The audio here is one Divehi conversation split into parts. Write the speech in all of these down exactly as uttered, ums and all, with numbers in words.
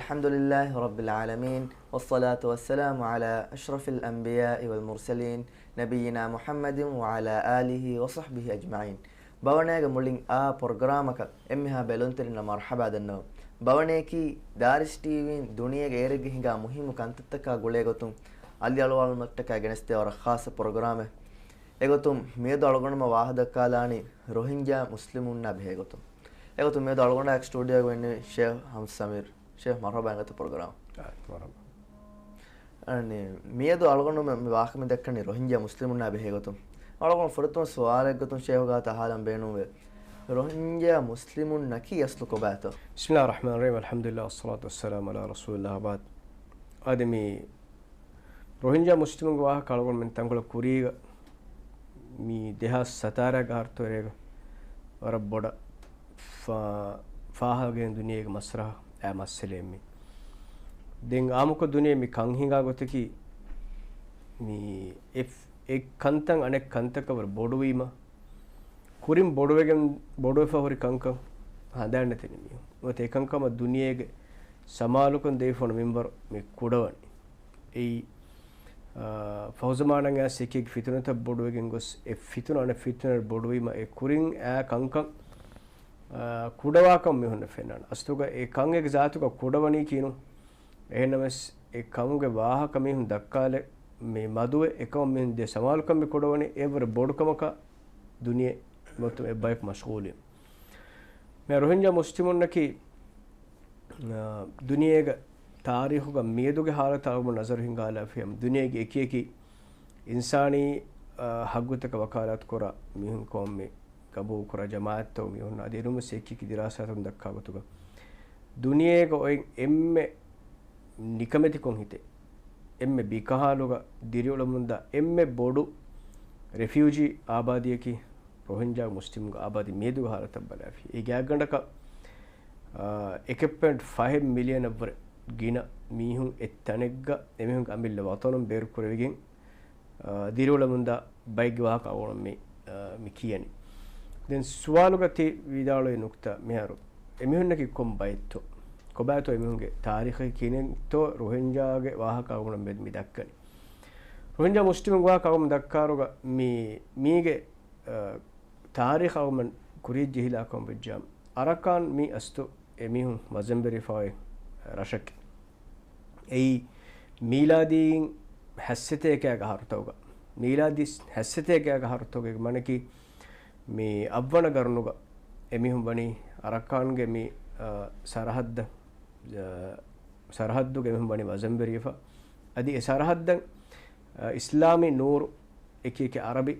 الحمد لله رب العالمين، والصلاة والسلام على أشرف الأنبياء والمرسلين، نبينا محمد وعلى آله وصحبه أجمعين. ބަވަނޭގެ މުޅިން އާ ޕްރޮގްރާމަކަށް އެންމެހާ ބެލުންތެރިންނަށް މަރުޙަބާ ދަންނަވަން. ބަވަނޭކީ ދާރިޝް ޓީވީން ދުނިޔޭގެ އޭރެއްގަ ހިނގާ މުހިއްމު ކަންތައްތަކާ ގުޅޭގޮތުން އަލިއަޅުވާލުމަށްޓަކާ ގެނެސްދޭ ވަރަށް ޚާއްޞަ ޕްރޮގްރާމެއް. އެގޮތުން މިއަދު އަޅުގަނޑުމެން ވާހަކަދައްކާލާނީ ރޮހިންޖާ މުސްލިމުންނާ ބެހޭގޮތުން. އެގޮތުން މިއަދު އަޅުގަނޑާ ސްޓޫޑިއޯގަ އިންނެވި ޝޭޚް ހަމްޒާ ސަމީރު. ޝޭޚް މަރުޙަބާ އިނގޭތޯ ޕްރޮގްރާމަށް. އާ، މަރުޙަބާ. އަނެ، މިއަދު އަޅުގަނޑުމެން މި ވާހަކަ މި ދައްކަނީ ރޮހިންޖާ މުސްލިމުންނާ ބެހޭގޮތުން. އަޅުގަނޑު ފުރަތަމަ ސުވާލެއްގޮތުން ޝޭޚުގާތަށް އަހާލަން ބޭނުންވޭ. ރޮހިންޖާ މުސްލިމުންނަކީ އަސްލު ކޮބާތޯ؟ بسم الله الرحمن الرحيم، الحمد لله والصلاة والسلام على رسول الله وبعد. އާދެ، މި ރޮހިންޖާ މުސްލިމުންގެ ވާހަކަ އަޅުގަނޑުމެން ތަންކޮޅެއް ކުރީގަ މި ދެހާސް ސަތާރަ އަހަރުތައް ވެރިގަ ވަރަށް ބޮޑަށް ފާ-، ފާހަގަގެން ދުނިޔޭގެ މަސްރަހަ އާ މައްސަލައެއް މީ. ދެން އާއްމުކޮށް ދުނިޔެ މި ކަން ހިނގާ ގޮތަކީ މި އެ-، އެއް ކަންތައް އަނެއް ކަންތަކަށް ވަރަށް ބޮޑުވީމަ، ކުރިން ބޮޑުވެގެން، ބޮޑުވެފަ ހުރި ކަންކަން ހަނދާން ނެތި މީހުން. ނުވަތަ އެކަންކަމަށް ދުނިޔޭގެ ސަމާލުކަން ދެވިފަ ހުންނަ މިންވަރު މި ކުޑަވަނީ. އެއީ، އާ، ފަހުޒަމާނަށް އައިސް އެކި އެކި ފިތުނަތައް ބޮޑުވެގެން ގޮސް، އެ ފިތުނަ އަނެއް ފިތުނައަށް ބޮޑުވީމަ، އެ ކުރިން އާ ކަންކަން، އާ، ކުޑަވާކަން މީހުންނަށް ފެންނާނެ. އަސްލުގަ އެ ކަން އެކި ޒާތުގަ ކުޑަވަނީކީ ނޫން. އެހެންނަމަވެސް، އެ ކަމުގެ ވާހަކަ މީހުން ދައްކާލެ މި މަދުވެ، އެކަމަށް މީހުން ދޭ ސަމާލުކަން މި ކުޑަވަނީ އެއަށްވުރެ ބޮޑުކަމަކަށް ދުނިޔެ މޮތަމަ އެއްބަޔަކު މަޝްޣޫލުވެ. މި ރޮހިންޖާ މުސްލިމުންނަކީ، އާ، ދުނިޔޭގެ ތާރީޚުގަ މިއަދުގެ ހާލަތާ އަޅުގަނޑު ނަޒަރު ހިންގާލާފިޔަ، ދުނިޔޭގެ އެކި އެކި އިންސާނީ، އާ، ހައްގުތަކަށް ވަކާލާތު ކުރާ މީހުން ކޮންމެ ގަބޫލުކުރާ ޖަމާއަތްތައް މީހުން އަދި އެރުމުސް އެކި އެކި ދިރާސާތުން ދައްކާ ގޮތުގަ ދުނިޔޭގަ އޮތް އެންމެ ނިކަމެތިކޮށް ހިތޭ، އެންމެ ބިކަހާލުގަ ދިރިއުޅެމުންދާ އެންމެ ބޮޑު ރެފިއުޖީ އާބާދީއަކީ ރޮހިންޖާ މުސްލިމުންގެ އާބާދީ މިއަދުގެ ހާލަތަށް ބަލާފި. އެ ގާތްގަނޑަކަށް، އާ، އެކެއް ޕޮއިންޓް ފަހެއް މިލިއަނަށްވުރެ ގިނަ މީހުން އެއްތަނެއްގަ އެމީހުންގެ އަމިއްލަ ވަޠަނުން ބޭރުކުރެވިގެން، އާ، ދިރިއުޅެމުންދާ ބައެއްގެ ވާހަކަ އަޅުގަނޑު މި، އާ، މި ކިޔަނީ. ދެން ސުވާލުގަ ތި ވިދާޅުވި ނުކްތާ މިހާރު، އެމީހުންނަކީ ކޮން ބައެއްތޯ؟ ކޮބާތޯ އެމީހުންގެ ތާރީޚަކީ ކިހިނެއްތޯ ރޮހިންޖާގެ ވާހަކަ އަޅުގަނޑު މި، މި ދައްކަނީ. ރޮހިންޖާ މުސްލިމުންގެ ވާހަކަ އަޅުގަނޑު ދައްކާއިރުގަ މި، މީގެ، އާ، ތާރީޚަށް އަޅުގަނޑު ކުރިޔަށް ޖެހިލާ ކަމަށް ވެއްޖާ، އަރަކާން މީ އަސްލު އެމީހުން ވަޒަންވެރިފައި ރަށަކީ. އެއީ މީލާދީން ހަތްސަތޭކައިގެ އަހަރުތަކުގަ، މީލާދީ ހަތްސަތޭކައިގެ އަހަރުތަކުގެ މަނަކީ މި އަށްވަނަ ގަރުނުގަ އެމީހުން ވަނީ އަރަކާންގެ މި، އަ، ސަރަހައްދަށް، އަ، ސަރަހައްދުގަ އެމީހުން ވަނީ ވަޒަންވެރިވެފަ. އަދި އެ ސަރަހައްދަށް، އަ، އިސްލާމީ ނޫރު އެކި އެކި އަރަބި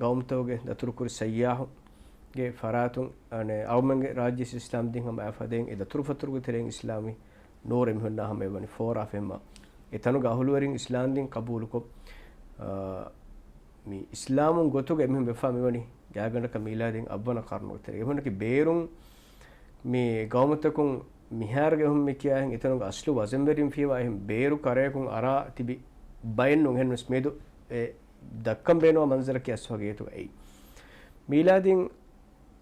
ގައުމުތަކުގެ ދަތުރުކުރި ސައްޔާހުންގެ ފަރާތުން، އަނެއް، އަޅުމެންގެ ރާއްޖެ އިސްލާމް ދީން ހަމަ އައިފަދައިން އެ ދަތުރުފަތުރުގެ ތެރެއިން އިސްލާމީ ނޫރު އެމީހުންނާ ހަމަ އެ ވަނީ ފޯރާ ފެންމަ. އެ ތަނުގެ އަހުލުވެރިން އިސްލާމް ދީން ޤަބޫލުކޮށް، އާ، މި އިސްލާމުން ގޮތުގަ އެމީހުން ވެފާ މިވަނީ ގާތްގަނޑަކަށް މީލާދީން އަށްވަނަ ޤަރުނުގެ ތެރޭ. އެމީހުންނަކީ ބޭރުން މި ގައުމުތަކުން މިހާރުގެ އެހުން މި ކިޔާހެން އެތަނުގެ އަސްލު ވަޒަންވެރިން ފިޔަވާ އެހެން ބޭރު ކަރަޔަކުން އަރާ ތިބި ބައެއް ނޫން. އެހެންވެސް މިއަދު އެ ދައްކަން ބޭނުންވާ މަންޒަރަކީ އަސް ވަގޭތުގައި. މީލާދީން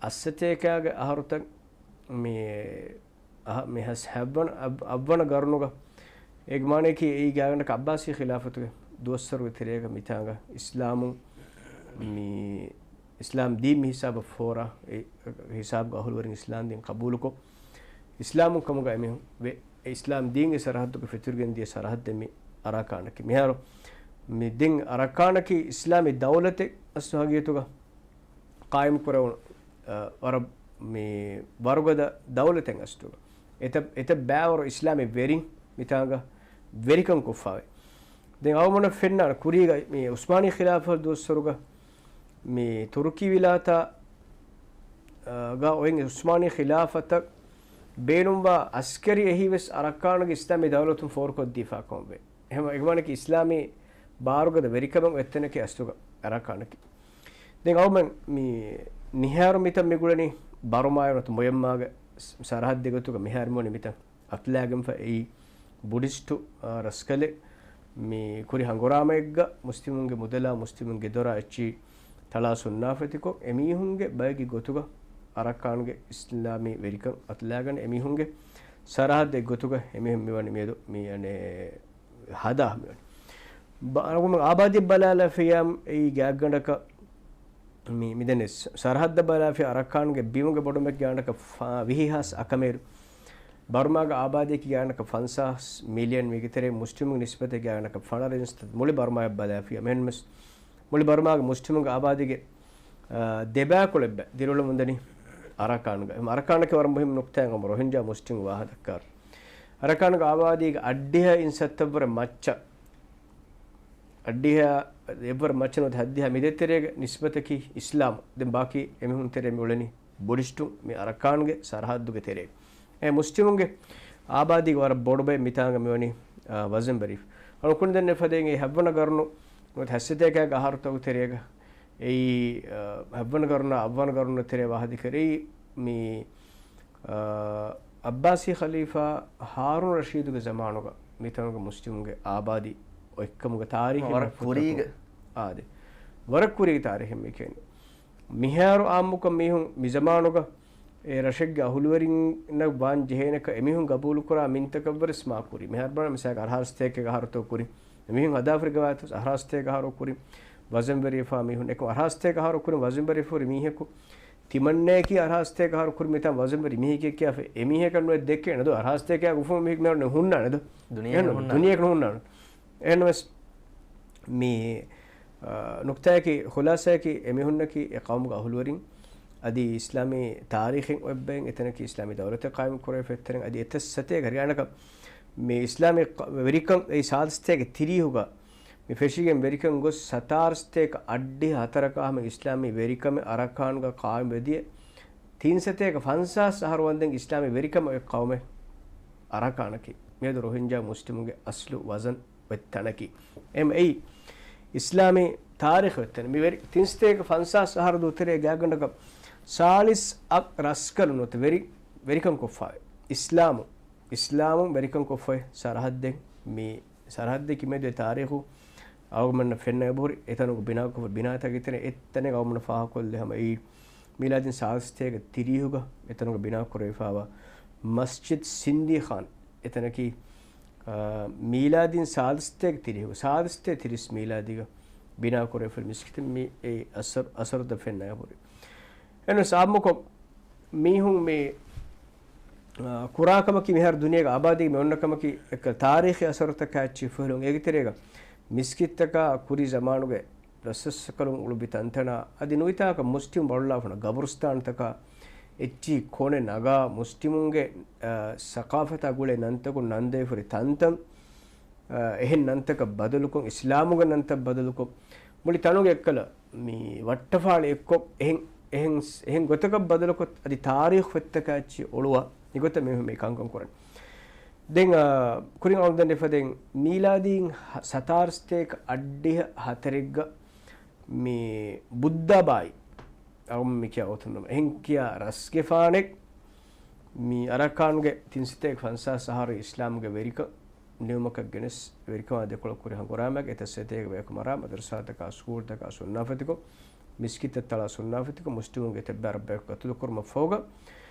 އަށްސަތޭކައިގެ އަހަރުތައް މި އަހަ-، މި ހަސް ހައްވަނަ، އަށް-، އަށްވަނަ ގަރުނުގަ އޭގެ މާނައަކީ އެއީ ގާތްގަނޑަކަށް އައްބާސީ ޚިލާފަތުގެ ދުވަސްވަރުގެ ތެރޭގަ މިތާނގަ އިސްލާމު މި އިސްލާމް ދީން މި ހިސާބަށް ފޯރާ، އެ ހިސާބުގަ އަހުލުވެރިން އިސްލާމް ދީން ޤަބޫލުކޮށް، އިސްލާމުން ކަމުގަ އެމީހުން ވެ، އެ އިސްލާމް ދީން އެ ސަރަހައްދުގަ ފެތުރިގެން ދިޔަ ސަރަހައްދެއް މި އަރާކާނަކީ. މިހާރު މި ދެން އަރާކާނަކީ އިސްލާމީ ދައުލަތެއް އަސްލު ހަގީގަތުގަ ޤާއިމް ކުރެވުނު، އަ، ވަރަށް މި ވަރުގަދަ ދައުލަތެއް އަސްލުގަ. އެތައް، އެތައް ބައިވަރު އިސްލާމީ ވެރިން މިތާނގަ ވެރިކަން ކޮށްފައި. ދެން އަޅުގަނޑަށް ފެންނާނެ ކުރީގަ މި ޢުސްމާނީ ޚިލާފަތު ދުވަސްވަރުގަ މި ތުރުކީ ވިލާތާ، އަ، ގަ އޮތް ޢުސްމާނީ ޚިލާފަތަށް ބޭނުންވާ ޢަސްކަރީ އެހީވެސް އަރަކާންގެ އިސްލާމީ ދައުލަތުން ފޯރުކޮށްދީފާ ކަމަށްވޭ. އެހެން އެގޮތަކީ އިސްލާމީ ބާރުގަދަ ވެރިކަމެއް އޮތްތަނަކީ އަސްލުގަ އަރަކާނަކީ. ދެން އަޅުމެން މި ނިހާރު މިތަން މިގުޅެނީ ބަރުމާއި ނުވަތަ މުޔަންމާގެ ސަރަހައްދެއް ގޮތުގަ މިހާރު މިވަނީ މިތަން އަތުލާގެންފަ އެއީ ބުޑިސްޓު، އާ، ރަސްކަލެއް. މި ކުރި ހަނގުރާމައެއްގަ މުސްލިމުންގެ މުދަލާ މުސްލިމުންގެ ދޮރާ އެއްޗިހި ތަޅާ ސުންނާފަތިކޮށް، އެމީހުންގެ ބައެއްގެ ގޮތުގަ އަރަކާންގެ އިސްލާމީ ވެރިކަން އަތުލާގަނެ، އެމީހުންގެ ސަރަހައްދެއް ގޮތުގަ އެމީހުން މިވަނީ މިއަދު މި އަނެއް ހަދާ މިވަނީ. ބަ-، އަޅުގަނޑު އާބާދީ ބަލާލާފިޔާ އެއީ ގާތްގަނޑަކަށް މި، މިދެން ސަރަހައްދަށް ބަލާފިޔާ އަރަކާންގެ ބިމުގެ ބޮޑުމެކި ގާތްގަނޑަކަށް ފަ-، ވިހި ހާސް އަކަމޭރު. ބަރުމާގެ އާބާދީއަކީ ގާތްގަނޑަކަށް ފަންސާސް މިލިއަން މީގެ ތެރޭ މުސްލިމުން ނިސްބަތެއް ގާތްގަނޑަކަށް ފަނަރަ އިންސްތަ މުޅި ބަރުމާއަށް ބަލާފިޔާ. މެހެންމެސް މުޅި ބަރުމާގެ މުސްލިމުންގެ އާބާދީގެ އާ، ދެބައިކުޅައެއްބައި ދިރިއުޅެމުންދަނީ އަރަކާންގަ. އެ އަރަކާނަކީ ވަރަށް މުހިއްމު ނުކްތާއެއް އަމަ ރޮހިންޖާ މުސްލިމުން ވާހަކަ ދައްކާ. އަރަކާންގެ އާބާދީގެ އައްޑިހަ އިންސައްތައްވަރަށް މައްޗަށް، އައްޑިހަ އެއްވަރަށް މައްޗަށް ނުވަތަ ހައްދިހަ މިދޭތެރޭގެ ނިސްބަތަކީ އިސްލާމް. ދެން ބާކީ އެމީހުން ތެރޭ މި އުޅެނީ ބުޑިސްޓުން މި އަރަކާންގެ ސަރަހައްދުގެ ތެރޭ. އެ މުސްލިމުންގެ އާބާދީގެ ވަރަށް ބޮޑު ބައެއް މިތާނގަ މިވަނީ، އާ، ވަޒަންބަރީފު. އަޅު ކުނި ދެންނެ ފަދައިން އެ ހައްވަނަ ގަރުނު ނުވަތަ ހައްސަތޭކަ އަހަރުތަކުގެ ތެރޭގަ އެއީ، އަ، ހައްވަނަ ގަރުނާ އަށްވަނަ ގަރުނު ތެރޭ ވާހަކަ ދެކެރީ މި، އަ، އައްބާސީ ޚަލީފާ ހާރޫން ރަޝީދުގެ ޒަމާނުގަ މިތަނުގެ މުސްލިމުންގެ އާބާދީ އޮތްކަމުގެ ތާރީޚީ ވަރަށް މައްފަތަކުން ކުރީގެ. އާދެ. ވަރަށް ކުރީގެ ތާރީޚެއް މި ކިޔަނީ. މިހާރު އާއްމުކޮށް މީހުން މި ޒަމާނުގަ އެ ރަށެއްގެ އަހުލުވެރިންނަށް ވާން ޖެހޭނެކަން އެމީހުން ގަބޫލުކުރާ މިންތަކަށްވެރި ސްމާ ކުރީ. މިހާރު ބަލަން މިސާލަކަށް އަށާރަ ސަތޭކަ އަހަރުތަކު ކުރިން އެމީހުން ހަދާފަ ރިވާޔަތު އަށާރަ ސަތޭކަ އަހަރު ކުރިން ވަޒަންވެރިވެފާ މީހުން. އެކަމް އަށާރަ ސަތޭކަ އަހަރު ކުރިން ވަޒަންވެރިވެފަ ހުރި މީހަކު ތިމަންނަޔަކީ އަށާރަ ސަތޭކަ އަހަރު ކުރިން މިތާން ވަޒަންވެރި މީހެކޭ ކިޔާފަ އެމީހަކަށް ނުވެ ދެކޭނެ ދޯ. އަށާރަ ސަތޭކަ އަހަރު ކުރިން މީހެއް މިހާރު ހުންނާނެ ދޯ. ދުނިޔެ އެހެން ހުންނާނެ. ދުނިޔެއަކަށް ނުހުންނާނެ. އެހެންވެސް މި، އާ، ނުކްތާއަކީ، ޚުލާސާއަކީ، އެމީހުންނަކީ އެ ޤައުމުގެ އަހުލުވެރިން. އަދި އިސްލާމީ ތާރީޚެއް އޮތްބައިން އެތަނަކީ އިސްލާމީ ދައުލަތެއް ޤާއިމް ކުރެވިފަ އެތަނެއް އަދި އެތައް ސަތޭކަ ހަރިޔާނަކަށް މި އިސްލާމީ ވެރިކަން އެއީ ސާދަ ސަތޭކަ ތިރީހުގަ މި ފެށިގެން ވެރިކަން ގޮސް ސަތާރަ ސަތޭކަ އައްޑިހަ ހަތަރަކަށް ހަމަ އިސްލާމީ ވެރިކަމެއް އަރަކާންގަ ޤާއިމްވެދިޔަ ތިން ސަތޭކަ ފަންސާސް އަހަރު ވަންދެން އިސްލާމީ ވެރިކަމަށް އޮތް ޤައުމެއް އަރަކާނަކީ. މިއަދު ރޮހިންޖާ މުސްލިމުންގެ އަސްލު ވަޒަން އޮތް ތަނަކީ. އެހެން އެއީ އިސްލާމީ ތާރީޚު އޮތް ތަނެއް. މި ވެރި ތިން ސަތޭކަ ފަންސާސް އަހަރު ދޫތެރޭ ގާތްގަނޑަކަށް ސާޅީސް އަށް ރަސްކަލުން ނުވަތަ ވެރި، ވެރިކަން ކޮށްފާވޭ. އިސްލާމު، އިސްލާމުން ވެރިކަން ކޮށްފައި ސަރަހައްދެއް މި ސަރަހައްދެއް ކިމެދު އެ ތާރީޚު އަޅުގަނޑުމެންނަށް ފެންނަ އެބަހުރި އެތަނުގަ ބިނާކޮށްފަ ބިނާތަކެއް ތެރެ އެއްތަނެއް އަޅުގަނޑުމެން ފާހަގަކޮށްލެ ހަމަ އެއީ މީލާދީން ސާދަ ސަތޭކަ ތިރީހުގަ އެތަނުގަ ބިނާކުރެވިފާވާ މަސްޖިދް ސިންދީ ޚާން. އެތަނަކީ، އާ، މީލާދީން ސާދަ ސަތޭކަ ތިރީހު، ސާދަ ސަތޭކަ ތިރީސް މީލާދީގަ ބިނާކުރެވިފައި މިސްކިތެއް މި އެ އަސަރު، އަސަރުތައް ފެންނަ އެބަހުރި. އެންވެސް އާއްމުކޮށް މީހުން މި، އާ، ކުރާ ކަމަކީ މިހާރު ދުނިޔޭގެ އާބާދީގަ މި އޮންނަ ކަމަކީ އެކަ ތާރީޚީ އަސަރުތަކާ އެއްޗިހި ފުހެލުން. އޭގެ ތެރޭގަ މިސްކިތްތަކާ ކުރީ ޒަމާނުގެ ރަސްރަސްކަލުން އުޅުއްވި ތަންތަނާ އަދި ނުވިތާކަށް މުސްލިމް ބައުޅާފަނަ ގަބުރުސްތާންތަކާ އެއްޗިހި ކޮނެ ނަގާ މުސްލިމުންގެ، އާ، ސަޤާފަތާ ގުޅޭ ނަންތަކުން ނަންދެވިފަ ހުރި ތަންތަން، އާ، އެހެން ނަންތަކަށް ބަދަލުކޮށް، އިސްލާމުގެ ނަންތައް ބަދަލުކޮށް، މުޅި ތަނުގެ އެއްކަލަ މި ވައްޓަފާޅި އެއްކޮށް، އެހެން، އެހެން، އެހެން ގޮތަކަށް ބަދަލުކޮށް، އަދި ތާރީޚު ފޮތްތަކާ އެއްޗި އޮޅުވާ، މިގޮތަށް މީހުން މި ކަންކަން ކުރަން. ދެން، އާ، ކުރިން އަޅުގަނޑު ދެން ފަދައިން މީލާދީން ހަ-، ސަތާރަ ސަތޭކަ އައްޑިހަ ހަތަރެއްގަ މި ބުއްދާބާއި އަޅުގަނޑު މި ކިޔާ އޮތުން ނަމަ، އެހެން ކިޔާ ރަސްގެފާނެއް މި އަރަކާންގެ ތިން ސަތޭކަ ފަންސާސް އަހަރު އިސްލާމުގެ ވެރިކަން ނިމުމަކަށް ގެނެސް، ވެރިކަމާ ދެކޮޅަށް ކުރި ހަނގުރާމައެއް އެތައް ސަތޭކަ ބަޔަކު މަރާ، މަދަރުސާތަކާ ސްކޫލްތަކާ ސުންނާފަތިކޮށް، މިސްކިތްތައް ތަޅާ ސުންނާފަތިކޮށް، މުސްލިމުންގެ ތެއްބާރަ ބަޔަކު ގަތުލު ކުރުމަށް ފަހުގަ،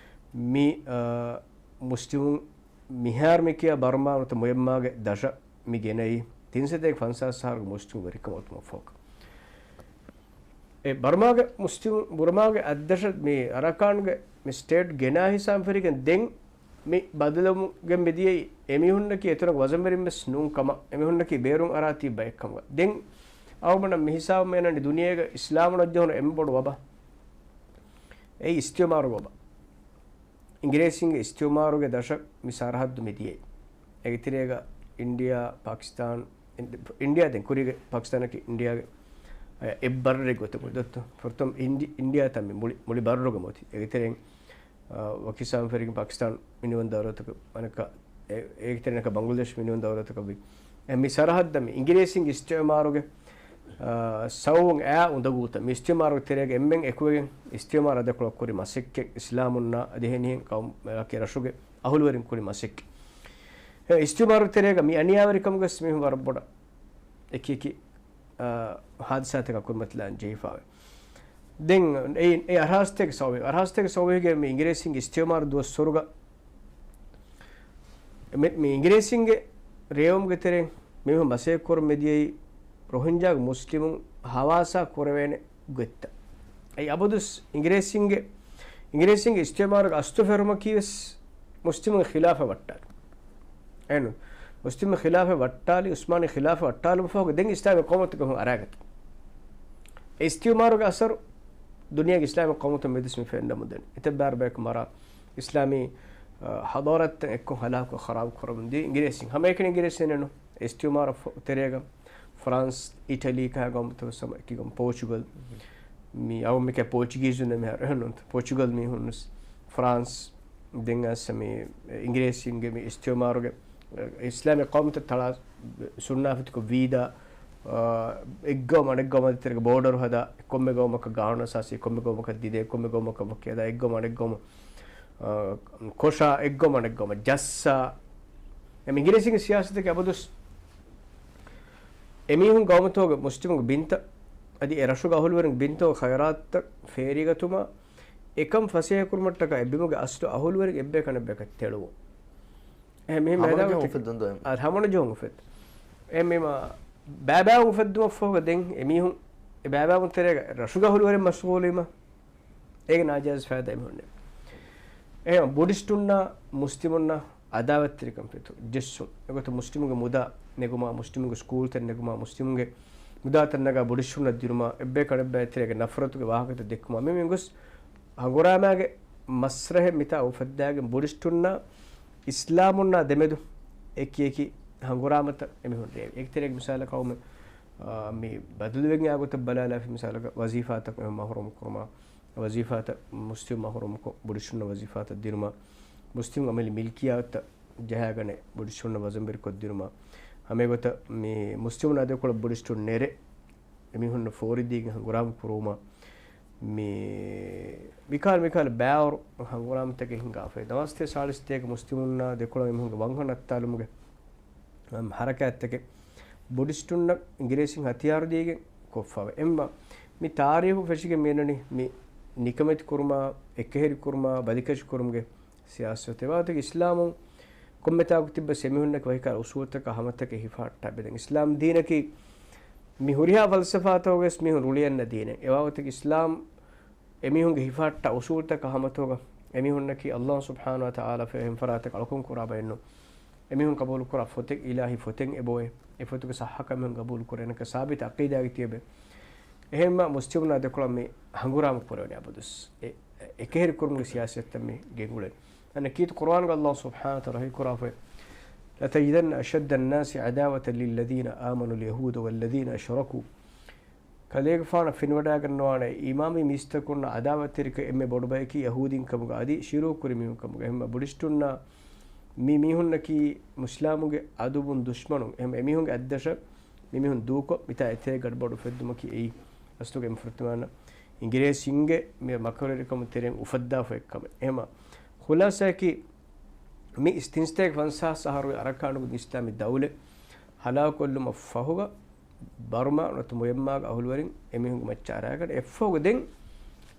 މި، އާ، މުސްލިމުން މިހާރު މި ކިޔާ ބަރުމާ ނުވަތަ މުޔަންމާގެ ދަށަށް މި ގެނައީ ތިން ސަތޭކަ ފަންސާސް އަހަރުގެ މުސްލިމު ވެރިކަމަށް އޮތުމަށް ފަހުގަ. އެ ބަރުމާގެ މުސްލިމު، ބުރުމާގެ އަށްދަށަށް މި އަރަކާންގެ މި ސްޓޭޓް ގެނާ ހިސާބުން ފެށިގެން ދެން މި ބަދަލުވެގެން މިދިޔައީ އެމީހުންނަކީ އެތަނުގެ ވަޒަންވެރިން ވެސް ނޫން ކަމަށް، އެމީހުންނަކީ ބޭރުން އަރާ ތިބި ބައެއް ކަމުގަ. ދެން އަޅުގަނޑަށް މި ހިސާބުން މި އަންނަނީ ދުނިޔޭގަ އިސްލާމުން އޮތްޖެހުނު އެންމެ ބޮޑު ވަބާ އެއީ އިސްތިޢުމާރު ވަބާ. އިނގިރޭސިންގެ އިސްތިޢުމާރުގެ ދަށަށް މި ސަރަހައްދު މި ދިޔައީ. އޭގެ ތެރޭގަ އިންޑިއާ، ޕާކިސްތާން، އިންޑިއާ ދެން ކުރީގެ ޕާކިސްތާނަކީ އިންޑިއާގެ، އެ، އެއް ބައްރެއް ގޮތަށް ދޮއްތޯ. ފުރަތަމަ އިންޑި-، އިންޑިއާ ތަން މި މުޅި، މުޅި ބައްރުގެ މޮތި. އޭގެ ތެރެއިން، އާ، ވަކި ހިސާބުން ފެށިގެން ޕާކިސްތާން މިނިވަން ދައުލަތަކަށް އަނެއްކާ، އޭ-، އޭގެ ތެރެއިން އަނެއްކާ ބަންގްލަދޭޝް މިނިވަން ދައުލަތަކަށް ވި. އެ މި ސަރަހައްދަށް މި އިނގިރޭސިންގެ އިސްތިޢުމާރުގެ، އާ، ސަބަބުން އައި އުނދަގޫތައް މި އިސްތިޢުމާރުގެ ތެރޭގަ އެންމެން އެކުވެގެން އިސްތިޢުމާރު ދެކޮޅަށް ކުރި މަސައްކަތް، އިސްލާމުންނާ އަދި އެހެނިހެން ޤައުމު-، އަކި ރަށުގެ އަހުލުވެރިން ކުރި މަސައްކަތް. އެ އިސްތިޢުމާރު ތެރޭގަ މި އަނިޔާވެރިކަމުގަސް މީހުން ވަރަށް ބޮޑަށް އެކި އެކި، އާ، ހާދިސާތަކާ ކުރިމަތިލާން ޖެހިފާވެ. ދެން އެ، އެ އަށާރަ ސަތޭކަ ސައުވީ، އަށާރަ ސަތޭކަ ސައުވީގެ މި އިނގިރޭސިންގެ އިސްތިޢުމާރު ދުވަސްވަރުގަ، މި، މި އިނގިރޭސިންގެ ރޭވުމުގެ ތެރެއިން މި މަސައްކަތް ކުރަމުން މިދިޔައީ ރޮހިންޖާގެ މުސްލިމުން ހަވާސާ ކުރެވޭނެ ގޮތްތައް. އެއީ އަބަދުސް އިނގިރޭސިންގެ، އިނގިރޭސިންގެ އިސްތިއުމާރުގެ އަސްލު ފެށުމަކީ ވެސް މުސްލިމުންގެ ޚިލާފަށް ވައްޓާލި. އެނު، މުސްލިމުންގެ ޚިލާފަށް ވައްޓާލި، ޢުސްމާނީ ޚިލާފަށް ވައްޓާލުމަށް ފަހުގަ ދެން އިސްލާމީ ޤައުމުތަކަށް އަރާގަތީ. އެ އިސްތިއުމާރުގެ އަސަރު ދުނިޔޭގެ އިސްލާމީ ޤައުމުތައް މެދުވެސް މި ފެންނަމުން ދެން. އެތައް ބާރު ބަޔަކު މަރާ އިސްލާމީ، އަ، ޙަޟާރަތްތައް އެއްކޮށް ހަލާކު ޚަރާބު ކުރަމުން ދިޔަ އިނގިރޭސިން. ހަމައެކަނި އިނގިރޭސިން ނޫން. އިސްތިއުމާރު ފޮ-، ތެރޭގަ ފްރާންސް، އިޓަލީ ކަހަލަ ގައުމުތައް ވެސް ހަމަ އެކި ގައުމު، ޕޯޗުގަލް. މި އައު މިކަ ޕޯޗުގީޒުން މި ހަރު ނޫން. ޕޯޗުގަލް މީހުން ވެސް ފްރާންސް ދެން އައިސް މި އިނގިރޭސިންގެ މި އިސްތިއުމާރުގެ އިސްލާމީ ޤައުމުތައް ތަޅާ ސުންނާފަތިކޮށް ވީދާ، އާ، އެއްގައުމު އަނެއްގައުމާ ދޭތެރޭގަ ބޯޑަރު ހަދާ، ކޮންމެ ގައުމަކަށް ގާނޫނު އަސާސީ، ކޮންމެ ގައުމަކަށް ދިދޭ، ކޮންމެ ގައުމަކަށް ވަކި ހަދާ، އެއްގައުމު އަނެއްގައުމަށް، އާ، ކޮށާ، އެއްގައުމު އަނެއްގައުމަށް ޖައްސާ. އެ އިނގިރޭސިންގެ ސިޔާސަތަކީ އަބަދުސް އެމީހުން ގައުމުތަކުގެ މުސްލިމުންގެ ބިންތައް އަދި އެ ރަށުގެ އަހުލުވެރިންގެ ބިންތަކުގެ ޚައިރާތްތައް ފޭރިގަތުމަށް އެކަން ފަސޭހަކުރުމަށްޓަކާ އެ ބިމުގެ އަސްލު އަހުލުވެރިން އެއްބަޔަކަށް އަނެއްބަޔަކަށް ތެޅުވުން. އެހެން މިހެން ހަމަނުޖަހަން މައިދާނުގަ އުފެއްދުން ދޯ އެމް. އާ، ހަމަނުޖަހަން އުފެއްދުން. އެ މި މަ-، ބައިބައި އުފެއްދުމަށްފަހުގަ ދެން އެމީހުން އެ ބައިބައިމުން ތެރޭގަ ރަށުގެ އަހުލުވެރިން މަޝްޣޫލުވީމަ އޭގެ ނާޖާއިޒް ފައިދާ އެމީހުންނެއް. އެހެން ބުޑިސްޓުންނާ މުސްލިމުންނާ އަދާވަތްތެރިކަން ފެތު ޖެއްސުން. އެގޮތަށް މުސްލިމުންގެ މުދާ ނެގުމާ، މުސްލިމުންގެ ސްކޫލްތައް ނެގުމާ، މުސްލިމުންގެ މުދާތައް ނަގާ ބުޑިސްޓުންނަށް ދިނުމާ، އެއްބަޔަކަށް އަނެއްބައި ތެރޭގަ ނަފްރަތުގެ ވާހަކަތައް ދެއްކުމާ، މި މި ގޮސް ހަނގުރާމާގެ މަސްރަހެއް މިތާ އުފައްދާގެން ބުޑިސްޓުންނާ އިސްލާމުންނާ ދެމެދު އެކި އެކި ހަނގުރާމަތައް އެމީހުން ރޭވި. އޭގެ ތެރޭގަ މިސާލަކަށް އައުމެ، އާ، މި ބަދަލުވެގެން އާ ގޮތަށް ބަލާލާފި މިސާލަކަށް ވަޒީފާތައް އެމީހުން މަޙްރޫމް ކުރުމާ، ވަޒީފާތައް މުސްލިމް މަޙްރޫމްކޮށް، ބުޑިސްޓުންނަށް ވަޒީފާތައް ދިނުމަށް، މުސްލިމް އަމިއްލަ މިލްކިއްޔާތައް ޖަހާގަނެ ބުޑިސްޓުންނަށް ވަޒަންވެރިކޮށްދިނުމަށް، ހަމައެގޮތަށް މި މުސްލިމުންނާ ދެކޮޅަށް ބުޑިސްޓުން ނެރެ އެމީހުންނަށް ފޯރިދީގެން ހަނގުރާމަ ކުރުވުމަށް، މި، މިކާލަ، މިކާލަ ބައިވަރު ހަނގުރާމަތަކެއް ހިނގާފައި. ނަވާރަ ސަތޭކަ ސާޅީސް ތޭކަ މުސްލިމުންނާ ދެކޮޅަށް އެމީހުންގެ ވަންހަނަ އައްތާލުމުގެ ހަރަކާތްތަކެއް ބުޑިސްޓުންނަށް އިނގިރޭސިން ހަތިޔާރު ދީގެން ކޮށްފަވެ. އެންމެ މި ތާރީހު ފެށިގެން މިއަންނަނީ މި ނިކަމެތި ކުރުމާ، އެކަހެރި ކުރުމާ، ބަލިކަށި ކުރުމުގެ ސިޔާސަތެއް. އެވާގޮތަކީ އިސްލާމުން ކޮންމެތާކު ތިއްބަސް އެމީހުންނަކީ ވަކިކާ އުސޫލުތަކާ ހަމަތަކެއް ހިފަހައްޓާ ބެދެން. އިސްލާމް ދީނަކީ މި ހުރިހާ ފަލްސަފާތަކުގަވެސް މީހުން ރުޅިއަންނަ ދީނެއް. އެވާގޮތަކީ އިސްލާމް އެމީހުންގެ ހިފަހައްޓާ އުސޫލުތަކާ ހަމަތަކުގަ އެމީހުންނަކީ ﷲ ސުބްޙާނަހޫ ވަތަޢާލާ ފެހެން ފަރާތަކަށް އަޅުކަން ކުރާ ބައެއްނު. އެމީހުން ޤަބޫލުކުރާ ފޮތެއް އިލާހީ ފޮތެއް އެބައޮތް. އެ ފޮތުގެ ޞައްޙަކަން އެމީހުން ޤަބޫލުކުރޭ. އޭނަކަށް ސާބިތު ޢަޤީދާގެ ތިޔަބޭ. އެހެންމަ މުސްލިމުންނާ ދެކޮޅަށް މި ހަނގުރާމަ ކުރެވެނީ އަބަދުސް. އެ، އެ، އެކަހެރި ކުރުމުގެ ސިޔާސަތެއް މި ގެންގުޅެނީ. އަންނަ ކީރިތި ޤުރުއާނުގަ ﷲ ސުބްޙާނަހޫ ވަތަޢާލާ ވަޙީކުރާފައި، لَتَجِدَنَّ أَشَدَّ النَّاسِ عَدَاوَةً لِلَّذِينَ آمَنُوا الْيَهُودَ وَالَّذِينَ أَشْرَكُوا. ކަލޭގެފާނަށް ފެނިވަޑައިގަންނަވާނެ އީމާންވި މީސްތަކުންނަށް އަދާވަތްތެރިކަން އެންމެ ބޮޑު ބަޔަކީ ޔަހޫދީން ކަމުގަ އަދި ޝިރުކު ކުރި މީހުން ކަމުގަ. އެހެންމަ ބުޑިސްޓުންނާ މި މީހުންނަކީ މުސްލިމުންގެ އަދުވުން ދުޝްމަނުން. އެހެން އެމީހުންގެ އަތްދަށަށް މި މީހުން ދޫކޮށް، މިތާ އެތެރޭ ގަޑުބަޑު އުފެއްދުމަކީ އެއީ އަސްލުގަ އެންމެ ފުރަތަމަ އިނގިރޭސިންގެ މި މަކަރުވެރިކަމުގެ ތެރެއިން އުފައްދާފަ އެއްކަމެއް. އެހެންމަ ޚުލާސާއަކީ މި ތިންސަތޭކަ ފަންސާސް އަހަރުގެ އަރަކާނުގެ އިސްލާމީ ދައުލަތް ހަލާކުކޮށްލުމަށް ފަހުގަ، ބަރުމާ ނުވަތަ މުޔަންމާގެ އަހުލުވެރިން އެމީހުންގެ މައްޗަށް އަރާގަނެ އެއަށްފަހުގަ ދެން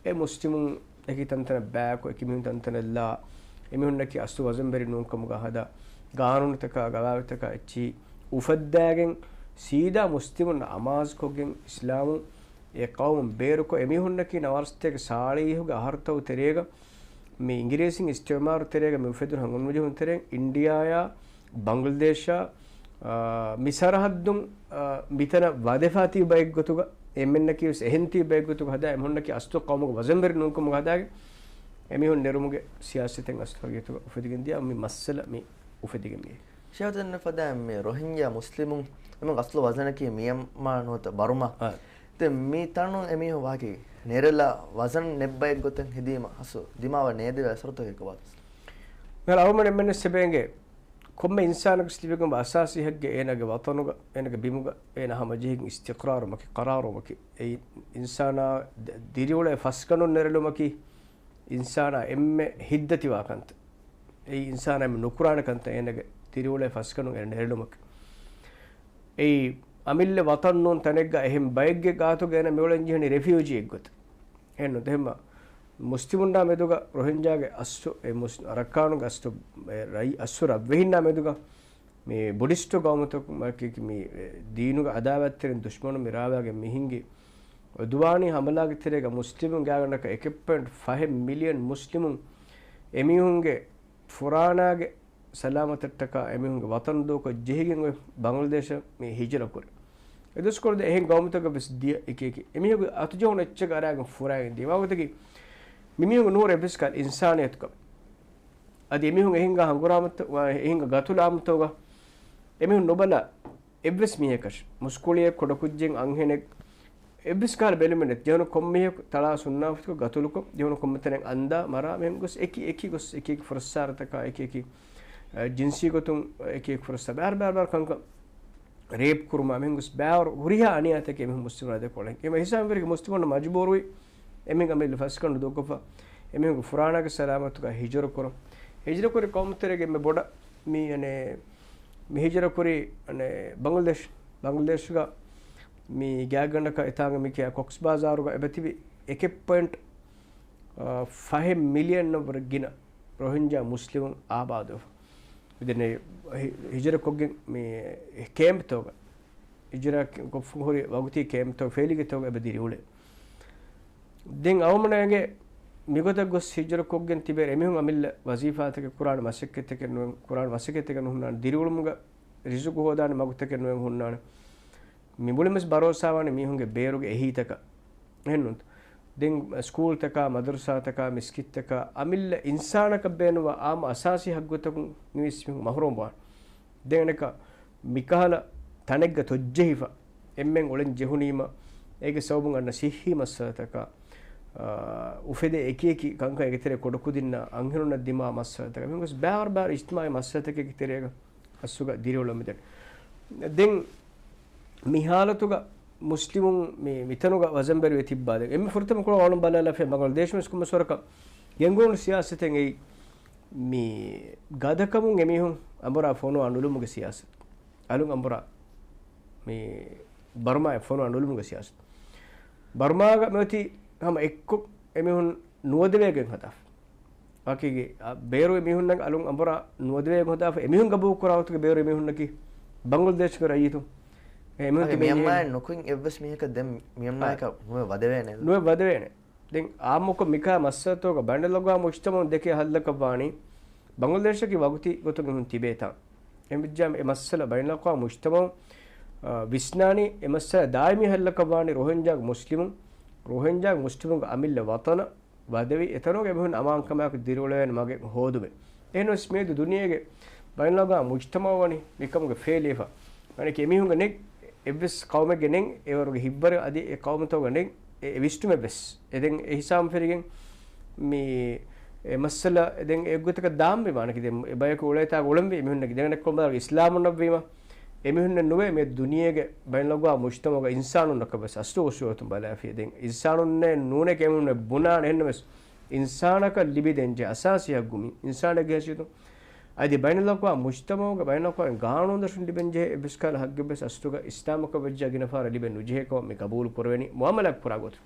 އެ މުސްލިމުން އެކި ތަންތަނަށް ބައިކޮށް، އެކި މީހުން ތަންތަނަށް ލާ، އެމީހުންނަކީ އަސްލު ވަޒަންވެރި ނޫންކަމުގަ ހަދާ، ގާނޫނުތަކާ ގަވާއިދުތަކާ އެއްޗިހި އުފައްދާގެން ސީދާ މުސްލިމުން އަމާޒުކޮށްގެން އިސްލާމުން އެ ޤައުމުން ބޭރުކޮށް، އެމީހުންނަކީ ނަވާރަ ސަތޭކަ ސާޅީހުގެ އަހަރުތަކުގެ ތެރޭގަ މި އިނގިރޭސިން އިސްތިޢުމާރު ތެރޭގަ މި އުފެދުނު ހަނގުރާމަ ނުޖެހުނު ތެރެއިން އިންޑިއާއާ، ބަންގްލަދޭޝާ، އާ، މި ސަރަހައްދުން، އާ، މިތަނަށް ވަދެފާ ތިބި ބައެއްގޮތުގަ، އެންމެންނަކީ ވެސް އެހެން ތިބި ބައެއްގޮތުގަ ހަދާ، އެމީހުންނަކީ އަސްލު ޤައުމުގެ ވަޒަންވެރި ނޫންކަމުގަ ހަދާގެން، އެމީހުން ނެރުމުގެ ސިޔާސަތެއް އަސްލު ހަގީގަތުގަ އުފެދިގެން ދިޔަ މި މައްސަލަ މި އުފެދިގެން މި. ޝިޔާތުން ފަދައިން މި ރޮހިންޖާ މުސްލިމުން އެމަގު އަސްލު ވަޒަނަކީ މިޔަންމާ ނުވަތަ ބަރުމާ. އާ. ދެން މި ތަނުން އެމީހުން ވާކި ނެރެލާ ވަޒަން ނެއްބައެއް ގޮތެއް ހެދީމަ އަސްލު ދިމާވާ ނޭދެވޭ އަސަރުތަކެއް ކޮބާތަ؟ މިހާރު އަޅުގަނޑުމެން އެންމެން ސެބޭނގެ ކޮންމެ އިންސާނަކަށް ލިބިގެން އަސާސީ ހައްގެއް އޭނާގެ ވަޠަނުގަ، އޭނާގެ ބިމުގަ، އޭނާ ހަމަޖެހިގެން އިސްތިޤްރާރުވުމަކީ، ޤަރާރުވުމަކީ. އެއީ އިންސާނާ ދި-، ދިރިއުޅޭ ފަސްގަނޑުން ނެރެލުމަކީ، އިންސާނާ އެންމެ ހިތްދަތިވާ ކަންތައް. އެއީ އިންސާނާ އެންމެ ނުކުރާނެ ކަންތައް އޭނާގެ ދިރިއުޅޭ ފަސްގަނޑުން އޭނާ ނެރެލުމަކީ. އެއީ އަމިއްލަ ވަޠަން ނޫން ތަނެއްގަ އެހެން ބައެއްގެ ގާތުގަ އޭނާ މިއުޅެން ޖެހެނީ ރެފިއުޖީއެއްގޮތަށް. އެހެންނު ދެހެމަ މުސްލިމުންނާ މެދުގަ ރޮހިންޖާގެ އަސްލު، އެ މުސް-، އަރަކާނުގެ އަސްލު، އެ ރައީ-، އަސްލު ރަށްވެހިންނާ މެދުގަ މި ބުޑިސްޓު ގައުމުތަކު-، މަ-، ކި-، ކި-، މި، އެ، ދީނުގެ އަދާވަތްތެރިން ދުޝްމަނުން މި ރާވާގެން މި ހިންގި އުދުވާނީ ހަމަލާގެ ތެރޭގަ މުސްލިމުން ގާގަނޑަކަށް އެކެއް ޕޮއިންޓް ފަހެއް މިލިއަން މުސްލިމުން އެމީހުންގެ ފުރާނާގެ ސަލާމަތަށްޓަކާ އެމީހުންގެ ވަޠަން ދޫކޮށް ޖެހިގެން އޮތް ބަނގްލަދޭޝަށް މި ހިޖުރަ ކުރި. އެ ދުވަސްކޮޅު ދެ އެހެން ގައުމުތަކަށް ވެސް ދިޔަ އެކި އެކި އެމީހުންގެ އަތުޖަހުން އެއްޗެއް އަރާގެން ފުރާގެން ދިޔަ. ވާގޮތަކީ މިމީހުންގެ ނުހުރެ އެއްވެސް ކަހަލަ އިންސާނިއްޔަތުކަމެއް. އަދި އެމީހުން އެހިނގާ ހަނގުރާމަތައް، އެހިނގާ ގަތުލާމަތަކުގަ އެމީހުން ނުބަލާ އެއްވެސް މީހަކަށް، މުސްކުޅިއެއް، ކުޑަކުއްޖެއް، އަންހެނެއް، އެއްވެސް ކަހަލަ ބެލުމެއް ނެތް. ޖެހުނު ކޮންމެ މީހަކު ތަޅާ ސުންނާފަތިކޮށް ގަތުލުކޮށް، ޖެހުނު ކޮންމެ ތަނެއް އަންދާ މަރާ މިހެން ގޮސް އެކި އެކި ގޮސް އެކި އެކި ފުރައްސާރަތަކާ އެކި އެކި، އަ، ޖިންސީ ގޮތުން އެކި އެކި ފުރައްސާ ބާރު ބާރު ބާރު ކަންކަން ރޭޕް ކުރުމާ މިހެން ގޮސް ބާރު ހުރިހާ އަނިޔާތަކެއް މިހެން މުސްލިމުން އަދި ކޮޅެން. އެމަ ހިސާބުން ވެރިގެ މުސްލިމުން މަޖުބޫރުވި އެމީހުން އަމިއްލަ ފަސްގަނޑު ދޫކޮށްފަ އެމީހުންގެ ފުރާނާގެ ސަލާމަތުގަ ހިޖުރަ ކުރަން. ހިޖުރަ ކުރި ޤައުމުތެރޭގެ އެންމެ ބޮޑަށް މި، އަނެ، މި ހިޖުރަ ކުރީ، އަނެ، ބަނގްލަދޭޝް، ބަނގްލަދޭޝްގަ މި ގާތްގަނޑަކަށް އެތާނގަ މި ކިޔާ ކޮކްސް ބާޒާރުގަ އެބަތިބި އެކެއް ޕޮއިންޓް، އާ، ފަހެއް މިލިއަން ވަރަށް ގިނަ ރޮހިންޖާ މުސްލިމުން އާބާދުވެފަ. މިދެންނެވި ހި-، ހިޖުރަ ކޮށްގެން މި ކޭމްޕްތަކުގަ، ހިޖުރަ ކޮށްފަ ހުރި ވަގުތީ ކޭމްޕްތަކު ފޭލިގެތަކުގަ އެބަ ދިރިއުޅޭ. ދެން އަވަމަނާގެ މިގޮތަށް ގޮސް ހިޖުރަ ކޮށްގެން ތިބޭ އެމީހުން އަމިއްލަ ވަޒީފާތަކެއް ކުރާނެ މަސައްކަތްތަކެއް ނުވެ، ކުރާނެ މަސައްކަތްތަކެއް ނުހުންނާނެ، ދިރިއުޅުމުގަ ރިޒުގު ހޯދާނެ މަގުތަކެއް ނުވެ ހުންނާނެ. މި މުޅިން ވެސް ބަރޯސާވާނީ މީހުންގެ ބޭރުގެ އެހީތަކަށް. އެހެންނުންތަ؟ ދެން ސްކޫލްތަކާ، މަދަރުސާތަކާ، މިސްކިތްތަކާ، އަމިއްލަ އިންސާނަކަށް ބޭނުންވާ އާއްމު އަސާސީ ހައްގުތަކުން މިވެސް މީހުން މަހުރޫމް ވާނެ. ދެން އަނެކާ މިކަހަލަ ތަނެއްގަ ތޮއްޖެހިފަ އެންމެން އުޅެން ޖެހުނީމަ، އޭގެ ސަބަބުން އަންނަ ސިއްހީ މައްސަލަތަކާ، އާ، އުފެދޭ އެކި އެކި ކަންކަން އޭގެ ތެރޭ ކުޑަކުދިންނާ އަންހެނުންނަށް ދިމާ މައްސަލަތަކާ، މިހެން ގޮސް ބާރު ބާރު އިޖްތިމާޢީ މައްސަލަތަކެއްގެ ތެރޭގަ އަސްލުގަ ދިރިއުޅެމުން ދެން. ދެން މި ހާލަތުގަ މުސްލިމުން މި، މިތަނުގަ ވަޒަންބެރިވެ ތިއްބާ ދެން. އެންމެ ފުރަތަމަ ކޮޅަށް އަޅުން ބަލާލާފައި ބަނގްލަދޭޝު ވެސް ކޮންމެސް ވަރަކަށް ގެންގުޅުނު ސިޔާސަތެއް އެއީ މި ގަދަކަމުން އެމީހުން އަނބުރާ ފޮނުވާ ނުލުމުގެ ސިޔާސަތު. އަލުން އަނބުރާ މި ބަރުމާއަށް ފޮނުވާ ނުލުމުގެ ސިޔާސަތު. ބަރުމާގަ މިއޮތީ ހަމަ އެއްކޮށް އެމީހުން ނުވަދެވޭގެން ހަދާފަ. ވަކިގެ، އަ، ބޭރު އެމީހުންނަށް އަލުން އަނބުރާ ނުވަދެވޭގެން ހަދާފަ. އެމީހުން ގަބޫލު ކުރާ ގޮތުގެ ބޭރު އެމީހުންނަކީ ބަނގްލަދޭޝުގެ ރައްޔިތުން. އެ އެމީހުން އަދި ތިބެނީ މިޔަންމާއިން ނުކުތް އެއްވެސް މީހަކަށް ދެން މިޔަންމާއަކަށް އާ. ނުވެ ވަދެވޭނެ. ނުވެ ވަދެވޭނެ. ދެން އާއްމުކޮށް މިކާ މައްސަލަތަކުގަ ބައިނަލްއަގްވާމު މުޖްތަމަޢުން ދެކޭ ހައްލަކަށްވާނީ، ބަނގްލަދޭޝަކީ ވަގުތީ ގޮތުން އެމީހުން ތިބޭ ތާން. އެހެންވެއްޖާމަ އެ މައްސަލަ ބައިނަލްއަގްވާމު މުޖްތަމަޢުން، އާ، ވިސްނާނީ އެ މައްސަލަ ދާއިމީ ހައްލަކަށްވާނީ ރޮހިންޖާގެ މުސްލިމުން، ރޮހިންޖާގެ މުސްލިމުންގެ އަމިއްލަ ވަޠަނަށް ވަދެވި، އެތަނުގެ އެމީހުން އަމާންކަމާއެކު ދިރިއުޅެވޭނެ މަގެއް ހޯދުމެއް. އެހެނަސް މިއަދު ދުނިޔޭގެ ބައިނަލްއަގްވާމު މުޖްތަމަޢު ވަނީ މިކަމުގެ ފޭލިވެފަ. އަނެކެ އެމީހުންގެ ނެތް އެއްވެސް ޤައުމެއްގެ ނެތް އެވަރުގެ ހިތްވަރު އަދި އެ ޤައުމުތަކުގެ ނެތް އެ، އެ ވިސްނުމެއް ވެސް. އެ ދެން އެ ހިސާބުން ފެށިގެން މި އެ މައްސަލަ އެ ދެން އެއްގޮތަކަށް ދާންވީ ވާނެ ކި ދެން އެ ބަޔަކު އުޅޭތާގަ އުޅެންވީ އެމީހުންނަކީ ދެން އަނެއްކޮޅުން ބަލާ އިސްލާމުންނަށްވީމަ އެމީހުންނެއް ނުވޭ މި ދުނިޔޭގެ ބައިނަލްއަގްވާމު މުޖްތަމަޢުގަ އިންސާނުންނަކަށް ވެސް އަސްލު އުސޫލު ގޮތުން ބަލާފިޔަ. ދެން އިންސާނުންނެއް ނޫނޭ ކެމެން ބުނާނެ އެހެންނަމަވެސް އިންސާނަކަށް ލިބިދޭންޖެހޭ އަސާސީ ހައްގު މީ އިންސާނެއްގެ ހައިސިއްޔަތުން އަދި ބައިނަލްއަގްވާމު މުޖްތަމަޢުގަ ބައިނަލްއަގްވާމު ގާނޫނުދަށުން ލިބެންޖެހޭ އެއްވެސް ކަހަލަ ހައްގެއްވެސް އަސްލުގަ އިސްލާމަކަށް ވެއްޖާ ގިނަ ފަހަރަށް ލިބެން ނުޖެހޭ ކަމަށް މި ގަބޫލު ކުރެވެނީ މުޢާމަލާތް ކުރާ ގޮތުން.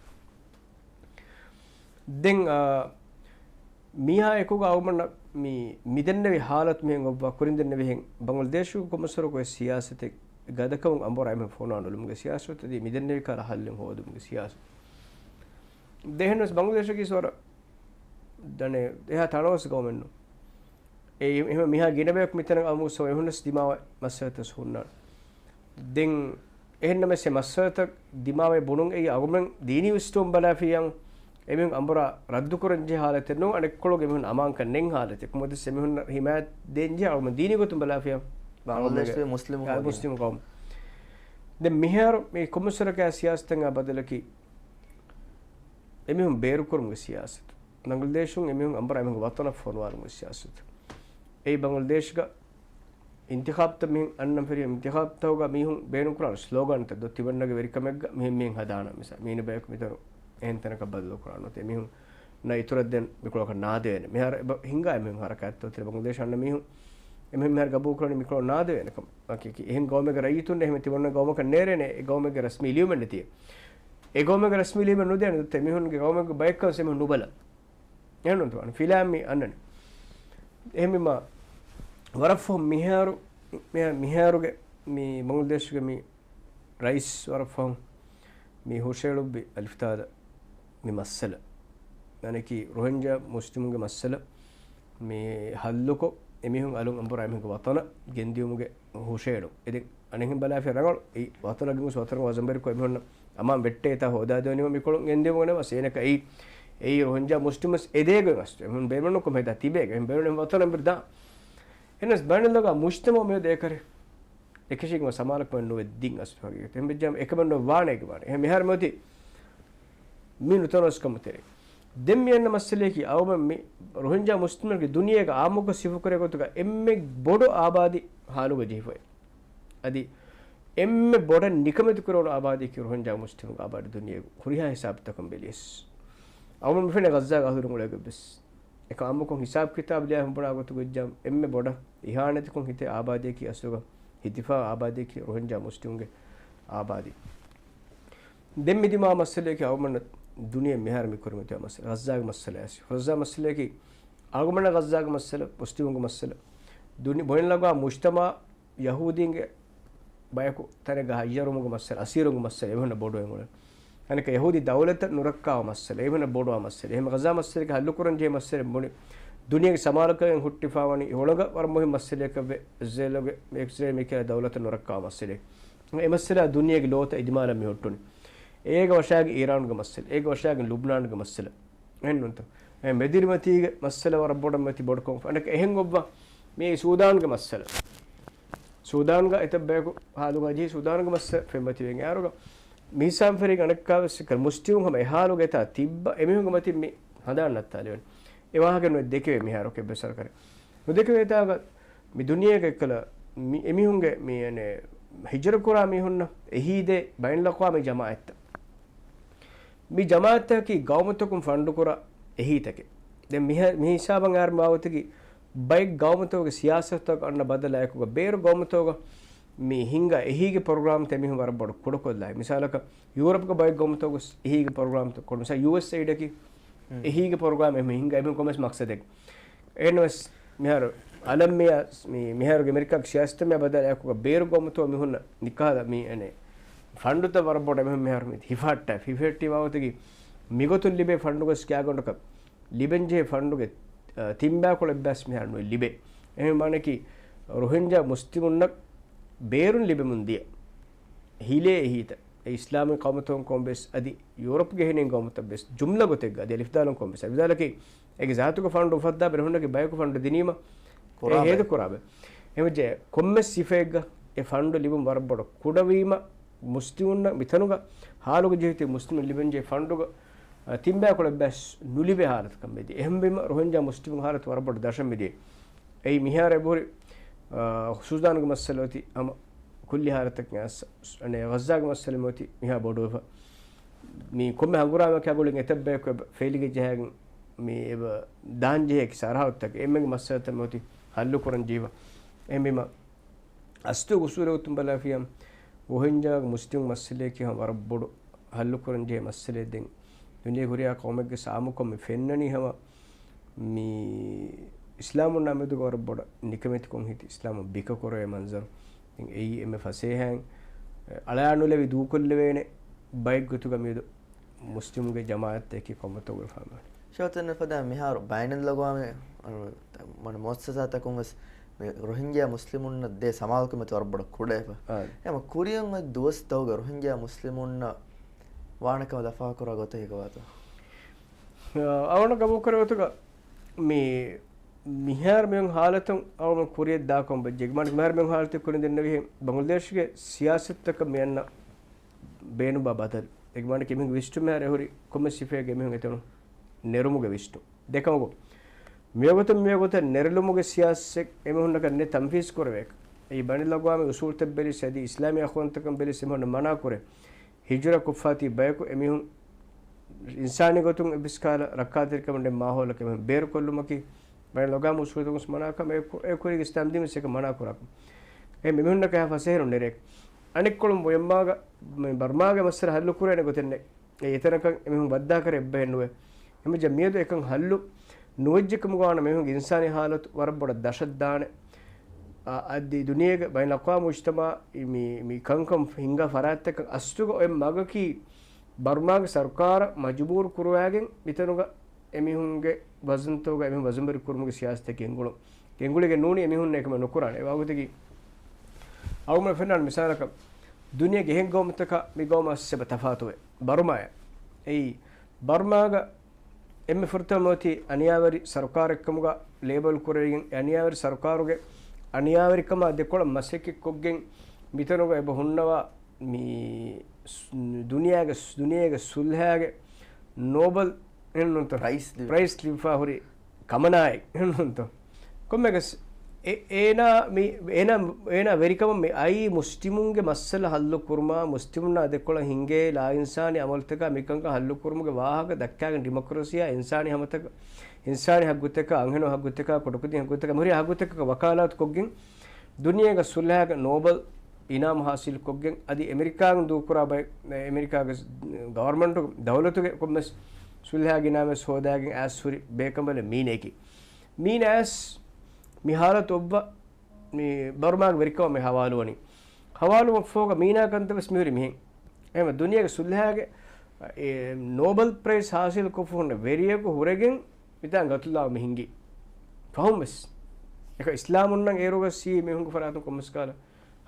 ދެން، އާ، މީހާ އެކުގަ އަޅުގަނޑަށް މި، މިދެންނެވި ހާލަތު މިހެން އޮއްވާ ކުރިން ދެންނެވިހެން ބަނގްލަދޭޝުގެ ކޮންމެސްވަރަކު އޮތް ސިޔާސަތެއް ގަދަކަމުން އަނބުރާ އެމީހުން ފޮނުވާ ނުލުމުގެ ސިޔާސަތު އަދި މިދެންނެވި ކަހަލަ ހައްލެއް ހޯދުމުގެ ސިޔާސަތު. ދެން އެހެނަސް ބަނގްލަދޭޝަކީ ވަރަށް ދަނެ އެހާ ތަނަވަސް ގައުމެއްނު. އެ، އެހެން މިހާ ގިނަ ބަޔަކު މިތަނަށް އައުމުގެ ސަބަބުން އެހެނަސް ދިމާވާ މައްސަލަތައް ހުންނާނެ. ދެން އެހެންނަމަވެސް އެ މައްސަލަތައް ދިމާވެ ބުނުން އެއީ އަޅުގަނޑުމެން ދީނީ ވިސްނުން ބަލާފިޔަ އެމީހުން އަނބުރާ ރައްދުކުރަންޖެހޭ ހާލަތެއް ނޫން، އަނެއްކޮޅުގެ އެމީހުން އަމާންކަން ނެތް ހާލަތެއް. ކޮންމެވެސް އެމީހުންނަށް ހިމާޔަތް ދޭންޖެހޭ އަޅުގަނޑުމެން ދީނީ ގޮތުން ބަލާފިޔަ. ބަނގްލަދޭޝު މުސްލިމު އާ، މުސްލިމު ޤައުމު. ދެން މިހާރު މި ކޮންމެވެސް ވަރަކަށް ސިޔާސަތެއްގެ ބަދަލަކީ އެމީހުން ބޭރުކުރުމުގެ ސިޔާސަތު. ބަނގްލަދޭޝުން އެމީހުން އަނބުރާ އެމީހުންގެ ވަޠަނަށް ފޮނުވާލުމުގެ ސިޔާސަތު. އެއީ ބަނގްލަދޭޝްގަ އިންތިޚާބުތައް މިހެން އަންނަން ފެށި އިންތިޚާބުތަކުގަ މީހުން ބޭނުންކުރާނެ ސްލޯގަންތައް ދޯ ތިމަންނަގެ ވެރިކަމެއްގަ މިހެން މިހެން ހަދާނަން މިސާ މީނަ ބަޔަކު މިތަނު އެހެން ތަނަކަށް ބަދަލު ކުރާނަން އޮތީ މީހުންނަށް އިތުރަށް ދެން މިކޮޅަކަށް ނާދެވޭނެ. މިހާރު އެބަ ހިނގާ އެމީހުން ހަރަކާތްތައް އޮތީ ބަނގްލަދޭޝް އަންނަ މީހުން އެމީހުން މިހާރު ގަބޫލު ކުރާނީ މިކޮޅަށް ނާދެވޭނެ ކަމަށް. އެހެން ގައުމެއްގެ ރައްޔިތުން އެހެން ތިމަންނަ ގައުމަކަށް ނޭރޭނެ އެ ގައުމެއްގެ ރަސްމީ ލިޔުމެއް ނެތި. އެ ގައުމެއްގެ ރަސްމީ ލިޔުމެއް ނުދޭނެ ދޯ އެމީހުންގެ ގައުމެއްގެ ބަޔަކަށް ވެސް އެމީހުން ނުބަލާ. އެހެންނުންތޯ ފިލާ މި އަންނަނީ. އެހެންވީމާ ވަރަށް ފަހުން މިހާރު، މި-، މިހާރުގެ މި ބަނގްލަދޭޝްގެ މި ރައީސް ވަރަށް ފަހުން މި ހުށައެޅުއްވި އަލިފުތާލަ މި މައްސަލަ. އަނެކީ ރޮހިންޖާ މުސްލިމުންގެ މައްސަލަ މި ހައްލުކޮށް، އެމީހުން އަލުން އަނބުރާ އެމީހުންގެ ވަތަނަށް ގެންދިޔުމުގެ ހުށައެޅުން. އެދެން އަނެއްހެން ބަލާފި ރަނގަޅު އެއީ ވަތަނަށް ގެންގޮސް ވަތަނަށް ވަޒަންބެރިކޮށް އެމީހުންނަށް އަމާން ވެއްޓޭތާ ހޯދާދެވެނީމަ މިކޮޅުން ގެންދިޔުމުގެ ނަމަ ސޭނަކަ އެއީ، އެއީ ރޮހިންޖާ މުސްލިމުން އެދޭގޮތް އަސް. އެމީހުން ބޭނުންކޮށް ހެދާ ތިބޭގަ. އެމީހުން ބޭނުން ވަތަނަށް އަނބުރި ދާ. އެނަސް ބައިނަލްއަގުވާ މުޖްތަމަޢު މިއަދު އެކަރެ އެކަށީގެން ސަމާލުކަމެއް ނުވެ ދިން އަސްލު ހަގީގަތަށް. އެހެންވެއްޖާމަ އެކަމެއް ނުވާނޭގެ ވާނެ. އެހެން މިހާރު މިއޮތީ މި ނުތަނަވަސްކަމު ތެރޭ. ދެން މި އަންނަ މައްސަލަޔަކީ އަޅުގަނޑު މި ރޮހިންޖާ މުސްލިމުންގެ ދުނިޔޭގަ އާއްމުކޮށް ސިފަކުރޭ ގޮތުގަ އެންމެ ބޮޑު އާބާދީ ހާލުގަ ޖެހިފައި. އަދި އެންމެ ބޮޑަށް ނިކަމެތި ކުރެވުނު އާބާދީއަކީ ރޮހިންޖާ މުސްލިމުންގެ އާބާދީ ދުނިޔޭގަ ހުރިހާ ހިސާބުތަކުން ބެލިޔަސް. އަޅުގަނޑު މި ފެނޭ ޣައްޒާގެ އަހުލުން އުޅޭ ގޮތްވެސް. އެކަމް އާއްމުކޮށް ހިސާބު ކިތާބު ލިޔާ ހަމަ ބުނާ ގޮތުގަ ވެއްޖާމަ އެންމެ ބޮޑަށް އިހާނެތިކޮށް ހިތޭ އާބާދީއަކީ އަސްލުގަ ހިތިފާ އާބާދީއަކީ ރޮހިންޖާ މުސްލިމުންގެ އާބާދީ. ދެން މި ދިމާ މައްސަލަޔަކީ އަޅުގަނޑަށް ދުނިޔެ މިހާރު މި ކުރިމަތިވާ މައްސަލަ. ޣައްޒާގެ މައްސަލަ އަސް. ޣައްޒާ މައްސަލަޔަކީ އަޅުގަނޑަށް ޣައްޒާގެ މައްސަލަ، މުސްލިމުންގެ މައްސަލަ. ދުނި-، ބޮއިންލަގާ މުޖްތަމަޢު ޔަހޫދީންގެ ބަޔަކު ތަނެއްގަ ހައްޔަރުވުމުގެ މައްސަލަ، އަސީރުންގެ މައްސަލަ އެމީހުންނަށް ބޮޑުވެ އުޅެން. އަނެކަ ޔަހޫދީ ދައުލަތަށް ނުރައްކާވާ މައްސަލަ އެމީހުންނަށް ބޮޑުވާ މައްސަލަ. އެހެން ޣައްޒާ މައްސަލައިގެ ހައްލުކުރަން ޖެހޭ މައްސަލަ ބުނި ދުނިޔޭގެ ސަމާލުކަމެއް ހުއްޓިފާވަނީ އިހުޅަނގަ ވަރަށް މުހިންމު މައްސަލައަކަށްވެ، އިސްރޭލުގެ، އިސްރޭލް މިކަހަލަ ދައުލަތަށް ނުރައްކާވާ މައްސަލަ. އެ މައްސަލަ ދުނިޔޭގެ ލޯތައް އިޖުމާލަށް މި ހުއްޓުނީ. އޭގެ ވަށާގެ އީރާނުގެ މައްސަލަ، އޭގެ ވަށާގެ ލުބްނާނުގެ މައްސަލަ. އެހެންނޫންތަ؟ އެ މެދިރިމަތީގެ މައްސަލަ ވަރަށް ބޮޑަށް މަތި ބޮޑުކޮށް. އަނެކަ އެހެން ގޮއްވާ މި ސޫދާންގެ މައްސަލަ. ސޫދާންގަ އެތައް ބަޔަކު ހާލުގަ ޖެހި ސޫދާންގެ މައްސަލަ ފެންމަތިވެގެން އައިރުގަ މިހިސާބު ފެރިގެން އަނެއްކާވެސް މުސްލިމުން ހަމަ އެ ހާލުގަ އެތާ ތިއްބަ އެމީހުންގެ މަތިން މި ހަނދާން ނައްތާލެވެން. އެ ވާހަކަ ނުދެކެވޭ މިހާރު ކެއްބެ ސަރުކާރެއް. ނުދެކެވޭތާގަ މި ދުނިޔޭގަ އެއްކަލަ މި އެމީހުންގެ މި އަނެ ހިޖުރަ ކުރާ މީހުންނަށް އެހީދޭ ބައިންލައަޤްވާމީ ޖަމާޢަތްތައް. މި ޖަމާޢަތްތަކަކީ ގައުމުތަކުން ފަންޑުކުރާ އެހީތަކެއް. ދެން މިހަ-، މި ހިސާބަށް އައިރު މާވަތަކީ ބައެއް ގައުމުތަކުގެ ސިޔާސަތުތަކަށް އަންނަ ބަދަލާއެކުގަ ބޭރު ގައުމުތަކުގަ މި ހިނގާ އެހީގެ ޕްރޮގްރާމްތައް އެމީހުން ވަރަށް ބޮޑު ކުޑަކޮށްލާ. މިސާލަކަށް ޔޫރަޕްގެ ބައެއް ގައުމުތަކުގަ އެހީގެ ޕްރޮގްރާމްތައް ކުޑަ. މިސާލަ ޔޫއެސްއެއިޑަކީ އެހީގެ ޕްރޮގްރާމް އެމީހުން ހިނގާ އެމީހުން ކޮންމެސް މަޤްޞަދެއް. އެހެންވެސް މިހާރު އަލަމް މިޔާ މި-، މިހާރުގެ އެމެރިކާގެ ސިޔާސަތަށް މި ބަދަލާއެކުގަ ބޭރު ގައުމުތައް މިހުންނަ ނިކާލަ މި އެނެ ފަންޑުތައް ވަރަށް ބޮޑަށް އެމީހުން މިހާރު މި ހިފަހައްޓާ ހިފެހެއްޓި ވާވަތަކީ މިގޮތުން ލިބޭ ފަންޑުގަސް ކިޔާގަނޑަކަށް ލިބެންޖެހޭ ފަންޑުގެ، އަ، ތިންބައިކުޅަ އެއްބަސް މިހާރު ނު ލިބޭ. އެހެން މާނަކީ ރޮހިންޖާ މުސްލިމުންނަށް ބޭރުން ލިބެމުން ދިޔަ ހިލޭ އެހީތައް އެ އިސްލާމީ ޤައުމުތަކުން ކޮންބެސް އަދި ޔޫރަޕްގެ އެހެނިހެން ޤައުމުތައް ވެސް ޖުމްލަ ގޮތެއްގަ އަދި އަލިފްދާލުން ކޮންބެސް އަލިފްދާލަކީ އޭގެ ޒާތުގެ ފަންޑު އުފައްދާ ބެރެހުންނަކީ ބަޔަކު ފަންޑު ދިނީމަ ކުރާ އެ ހޭދަ ބައެއް. ކުރާ ބައެއް. އެހެންވެއްޖެ ކޮންމެސް ސިފައެއްގަ އެ ފަންޑު ލިބުން ވަރަށް ބޮޑަށް ކުޑަވީމަ މުސްލިމުންނަށް މިތަނުގަ ހާލުގަ ޖެހިއްޖެ މުސްލިމުން ލިބެންޖެހޭ ފަންޑުގަ، އަ، ތިންބައިކުޅަ އެއްބަސް ނުލިބޭ ހާލަތަކަށް މިދިޔަ. އެހެންވީމަ ރޮހިންޖާ މުސްލިމުން ހާލަތު ވަރަށް ބޮޑަށް ދަށަށް މިދިޔަ. އެއީ މިހާރު އެބަހުރި، އާ، ސޫދާނުގެ މައްސަލަ އޮތީ ހަމަ ކުއްލި ހާލަތަކަށް އަންސަ-، އަނެ ޣައްޒާގެ މައްސަލަ މި އޮތީ މިހާ ބޮޑުވެފަ. މި ކޮންމެ ހަނގުރާމައަކާ ގުޅިގެން އެތައް ބަޔަކު އެބަ ފެއިލްގަ ޖަހައިގެން މި އެބަ ދާން ޖެހޭ ސަރަހައްދުތަކެއް އެންމެންގެ މައްސަލަތައް މި އޮތީ ހައްލު ކުރަން ޖެހިފަ. އެހެންވީމަ އަސްލު އުސޫލު ގޮތުން ބަލާފިޔާ ރޮހިންޖާގެ މުސްލިމް މައްސަލަޔަކީ ހަމަ ވަރަށް ބޮޑު ހައްލު ކުރަން ޖެހޭ މައްސަލައެއް. ދެން ދުނިޔޭގެ ހުރިހާ ޤައުމެއްގެ ސާމުކޮށް މި ފެންނަނީ ހަމަ މި އިސްލާމުންނާ މެދުގަ ވަރަށް ބޮޑަށް ނިކަމެތިކޮށް ހިތި އިސްލާމުން ބިކަކުރެވޭ މަންޒަރު. ދެން އެއީ އެންމެ ފަސޭހައިން އަޅާ ނުލެވި ދޫކޮށްލެވޭނެ ބައެއް ގޮތުގަ މިއަދު މުސްލިމުންގެ ޖަމާޢަތްތަކެއް ކަމަށް ތަގުރު ފާމާނެ. ޝައުތަން ފަދަ މިހާރު ބައިނަލްއަގްވާމީ މަން މުއައްސަސާތަކުން ވެސް މި ރޮހިންޖާ މުސްލިމުންނަށް ދޭ ސަމާލުކަމެތި ވަރަށް ބޮޑަށް ކުޑަވެފަ. އާ. އެމަ ކުރިއަށް އޮތް ދުވަސް ތަކުގަ ރޮހިންޖާ މުސްލިމުންނަށް ވާނެ ކަމަށް ލަފާކުރާ ގޮތަކީ ކޮބާތޯ؟ އަޅުގަނޑަށް ގަބޫލުކުރެވޭ ގޮތުގަ މި މިހާރު މިއޮތް ހާލަތުން އަޅުގަނޑު ކުރިއަށް ދާކަމަށް ވެއްޖެ. މިހާރު މިހާރު މިއޮތް ހާލަތު ކުރިން ދެންނެވިހެން ބަނގްލަދޭޝްގެ ސިޔާސަތުތަކަށް މި އަންނަ ބޭނުންވާ ބަދަލު. އެ މާނަ އެމީހުންގެ ވިސްނުން މިހާރު އެހުރި ކޮންމެ ސިފައެއްގެ އެމީހުން އެތަނުން ނެރުމުގެ ވިސްނުން. ދެކަމަކު، މިވަގުތުން މިވަގުތަށް ނެރެލުމުގެ ސިޔާސަތެއް އެމީހުންނަކަށް ނެތް ތަންފީޒް ކުރެވޭކަށް. އެއީ ބައިނަލްއަގްވާމީ އުސޫލުތައް ބެލި އަދި އިސްލާމީ އަޚުވަންތަކަން ބެލި އެމީހުންނަށް މަނާ ކުރޭ. ހިޖުރަ ކޮށްފާތީ ބަޔަކު އެމީހުން އިންސާނީ ގޮތުން އެއްވެސް ކަހަލަ ރައްކާތެރިކަމެއް ނެތް މާހައުލަކަށް އެމީހުން ބޭރުކޮށްލުމަކީ، ބައިނަލްއަގްވާމީ އުސޫލުތަކުން މަނާކަމެއް އެ ކުރީގެ ސިސްޓަމް ދީމަސް އެކަން މަނާ ކުރާކަން. އެ އެމީހުންނަކަށް ފަސޭހަ ނުނެރޭ. އަނެއްކޮޅުން ބޮއެމާގަ، މި ބަރްމާގެ މައްސަލަ ހައްލު ކުރޭނެ ގޮތެއް ނެތް. އެ އެތަނަކަށް އެމީހުން ވައްދާކަށް އެއްބަހެއް ނުވޭ. އެމަޖާ މިއަދު އެކަން ހައްލު ނުވެއްޖެކަމުގަ ވާނަމަ މީހުންގެ އިންސާނީ ހާލަތު ވަރަށް ބޮޑަށް ދަށަށްދާނެ. އަ، އަދި ދުނިޔޭގެ ބައިނަލްއަޤްވާމު މުޖްތަމަޢު މި، މި ކަންކަން ހިންގާ ފަރާތްތަކަށް އަސްލުގަ އޮތް މަގަކީ ބަރުމާގެ ސަރުކާރަށް މަޖުބޫރު ކުރުވާގެން މިތަނުގަ އެމީހުންގެ ވަޒަންތަކުގަ އެމީހުން ވަޒަންވެރި ކުރުމުގެ ސިޔާސަތެއް ގެންގުޅުން. ގެންގުޅިގެން ނޫނީ އެމީހުންނަށް އެކަމެއް ނުކުރާނެ. އެ ވާގުތަކީ އަޅުގަނޑު ފެންނާނެ މިސާލަކަށް ދުނިޔޭގެ އެހެން ގައުމުތަކާ މި ގައުމަށް އަސް އެބަ ތަފާތުވޭ. ބަރުމާއަށް. އެއީ ބަރުމާގަ އެންމެ ފުރަތަމަ އޮތީ އަނިޔާވެރި ސަރުކާރެއްކަމުގަ ލޭބަލް ކުރެވިގެން، އެ އަނިޔާވެރި ސަރުކާރުގެ އަނިޔާވެރިކަމާ ދެކޮޅަށް މަސައްކަތްކޮށްގެން މިތަނުގަ އެބަ ހުންނަވާ މި ސް-، ދުނިޔޭގެ، ދުނިޔޭގެ ސުލްހައިގެ ނޯބަލް އެހެންނުންތަ؟ ޕްރައިސް ލިބި. ޕްރައިސް ލިބިފާ ހުރި ކަމަނާއެއް އެހެންނުންތަ؟ ކޮންމެގަސް އެ-، އޭނާ މި، އޭނާ، އޭނާ ވެރިކަމަށް މި އައީ މުސްލިމުންގެ މައްސަލަ ހައްލު ކުރުމާ، މުސްލިމުންނާ ދެކޮޅަށް ހިނގޭ ލާއިންސާނީ އަމަލުތަކާ މިކަންކަން ހައްލު ކުރުމުގެ ވާހަކަ ދައްކާގެން ޑިމޮކްރަސީއާ އިންސާނީ ހަމަތަކަށް، އިންސާނީ ހައްގުތަކާ، އަންހެނު ހައްގުތަކާ، ކުޑަކުދިން ހައްގުތަކާ، މިހުރި ހައްގުތަކަށް ވަކާލާތު ކޮށްގެން ދުނިޔޭގެ ސުލްހައިގެ ނޯބަލް އިނާމު ހާސިލްކޮށްގެން އަދި އެމެރިކާގެ ދޫކުރާ ބައެއް، އެމެރިކާގެ ގަވަރމަންޓު ދައުލަތުގެ ކޮންމެސް ސުލްހައިގެ އިނާމެއް ހޯދާގެން އައިސް ހުރި ބޭކަނބަލެއް މީނައަކީ. މީނަ އައިސް މި ހާލަތު އޮއްވަ މި ބަރުމާގެ ވެރިކަމަށް މި ހަވާލުވަނީ. ހަވާލުވުމަށްފަހުގަ މީނާ ކަންތައް ވެސް މިހުރި މިހެން. އެހެންވެ ދުނިޔޭގެ ސުލްހައިގެ، އެ، ނޯބަލް ޕްރައިޒް ހާސިލް ކޮށްފަ ހުންނަ ވެރިޔަކު ހުރެގެން މިތާނގަ ގަތުލާ މި ހިނގީ. ފަހުން ވެސް. އެކަ އިސްލާމުންނަށް އޭރުގަސް މީހުންގެ ފަރާތުން ކޮންމެސް ކާލަ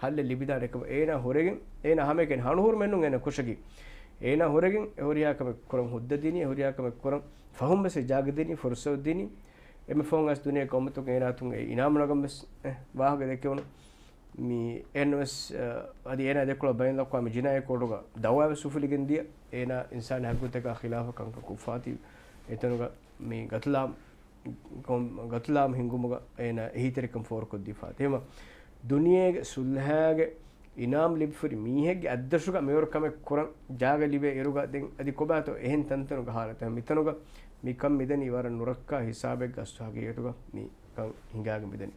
ހައްލެއް ލިބިދާނެ ކަމަށް އޭނާ ހުރެގެން، އޭނާ ހަމައެކަނި ހަނުހޫރުމެއްނޫން އޭނާ ކުށަކީ. އޭނާ ހުރެގެން އެ ހުރިހާ ކަމެއް ކުރަން ހުއްދަ ދިނީ، އެ ހުރިހާ ކަމެއް ކުރަން ފަހުން ވެސް އެ ޖާގަ ދިނީ، ފުރުސަތު ދިނީ. އެންމެ ފަހުން އައިސް ދުނިޔޭ ގައުމުތަކުން އޭނާ އަތުން އެ އިނާމު ނަގަން ވެސް، އެ، ވާހަކަ ދެކެވުނު. މި އެން ވެސް، އަ، އަދި އޭނާ ދެކޮޅަށް ބައިނަލްއަޤްވާމީ ޖިނާޔަތް ކޯޑުގަ ދައުވާ ވެސް އުފުލިގެން ދިޔަ، އޭނާ އިންސާނީ ހައްގުތަކާ ޚިލާފަށް ކަންކަން ކޮށްފާތީ އެތަނުގަ މި ގަތުލާމް ގަތުލާމް ހިންގުމުގަ އޭނާ އެހީތެރިކަން ފޯރުކޮށްދީފާ. އެހެންވީމަ ދުނިޔޭގެ ސުލްހައިގެ އިނާމް ލިބިފަ ހުރި މީހެއްގެ އަތްދަށުގަ މިވަރު ކަމެއް ކުރަން ޖާގަ ލިބޭ އިރުގަ ދެން އަދި ކޮބާތޯ އެހެން ތަންތަނުގަ ހާލަތެއް މިތަނުގަ މިކަން މިދަނީ ވަރަށް ނުރައްކާ ހިސާބެއްގަ އަސްލު ހަގީގަތުގަ މިކަން ހިނގާގެން މިދަނީ.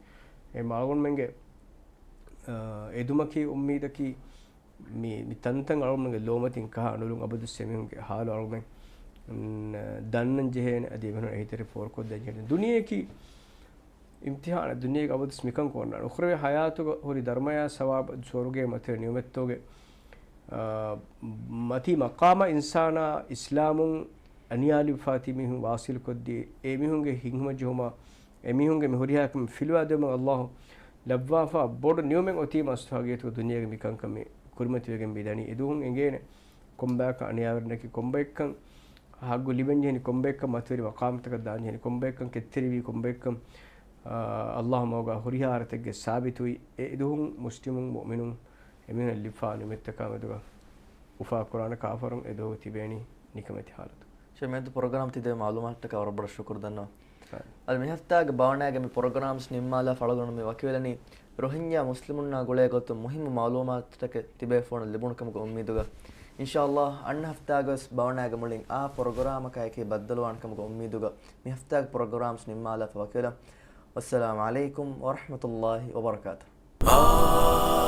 އެ މާގުންމެންގެ އާ، އެދުމަކީ އުއްމީދަކީ މި، މި ތަންތަން އަޅުގަނޑުގެ ލޯމަތިން ކަހާ އަނުލުން އަބަދުސް އެމީހުންގެ ހާލު އަޅުގަނޑު، އުން، ދަންނަން ޖެހޭނެ އަދި އެމީހުން އެހީތެރި ފޯރުކޮށްދޭން ޖެހޭނެ. ދުނިޔެއަކީ އިމްތިހާނެއް، ދުނިޔޭގެ އަބަދުސް މިކަން ކޮށްނާނެ. އުޚްރަވީ ހަޔާތުގަ ހުރި ދަރުމަޔާ ސަވާބު ސުވަރުގޭ މަތިވެރި ނިޢުމަތްތަކުގެ، އާ، މަތީ މަޤާމަށް އިންސާނާ އިސްލާމުން އަނިޔާލިބިފާތީ މީހުން ވާސިލުކޮށްދީ، އެ މީހުންގެ ހިތްހަމަޖެހުމާ، އެ މީހުންގެ މި ހުރިހާ ކަމެއް ފިލުވާދެވުމަށް އައްލާހު ލައްވާފާ ބޮޑު ނިޢުމަތް އޮތީމަ އަސްލު ހަގީގަތުގަ ދުނިޔޭގަ މި ކަންކަން މި ކުރިމަތިވެގެން މިދަނީ. އެދުވަހުން އެނގޭނެ ކޮންބަޔަކަށް އަނިޔާވެރިންނަކީ، ކޮންބައެއްކަން ހައްގު ލިބެން ޖެހެނީ، ކޮންބައެއްކަން މަތިވެރި މަޤާމުތަކަށް ދާން ޖެހެނީ، ކޮންބައެއްކަން ކެތްތެރިވީ، ކޮންބައެއްކަން، އާ، އައްލާހު މަގުގަ ހުރިހާ އަރަތެއްގެ ސާބިތުވީ. އެ ދުވަހުން މުސްލިމުން، މުއުމިނުން، އެމީހުން ލިބިފާ ނިޢުމަތްތަކާ މެދުގަ އުފާކުރާނެ، ކާފަރުން އެ ދުވަހު ތިބޭނީ ނިކަމެތި ހާލަތު. ޝޭޚް މިއަދު ޕްރޮގްރާމް ތިދެވި މަޢުލޫމާތުތަކަށް ވަރަށް ބޮޑަށް ޝުކުރު ދަންނަވަން. އަދި މި ހަފްތާގެ ބާވަނައިގެ މި ޕްރޮގްރާމްސް ނިންމާލާފަ އަޅުގަނޑު މި ވަކިވެލަނީ ރޮހިންގްޔާ މުސްލިމުންނާ ގުޅޭ ގޮތުން މުހިއްމު މަޢުލޫމާތުތަކެއް ތިބޭފުޅުން ލިބުނު ކަމުގެ އުއްމީދުގަ. އިންޝާﷲ އަންނަ ހަފްތާގަވެސް ބާވަނައިގެ މުޅިން އާ ޕްރޮގްރާމަކާއެކީ ބައްދަލުވާނެ ކަމުގެ އުއްމީދުގަ މި ހަފްތާގެ ޕްރޮގްރާމްސް ނިންމާލާފަ ވަކިވެލަން. ވައްސަލާމު ޢަލައިކުމް ވަރަޙްމަތުﷲ ވަބަރަކާތުހު.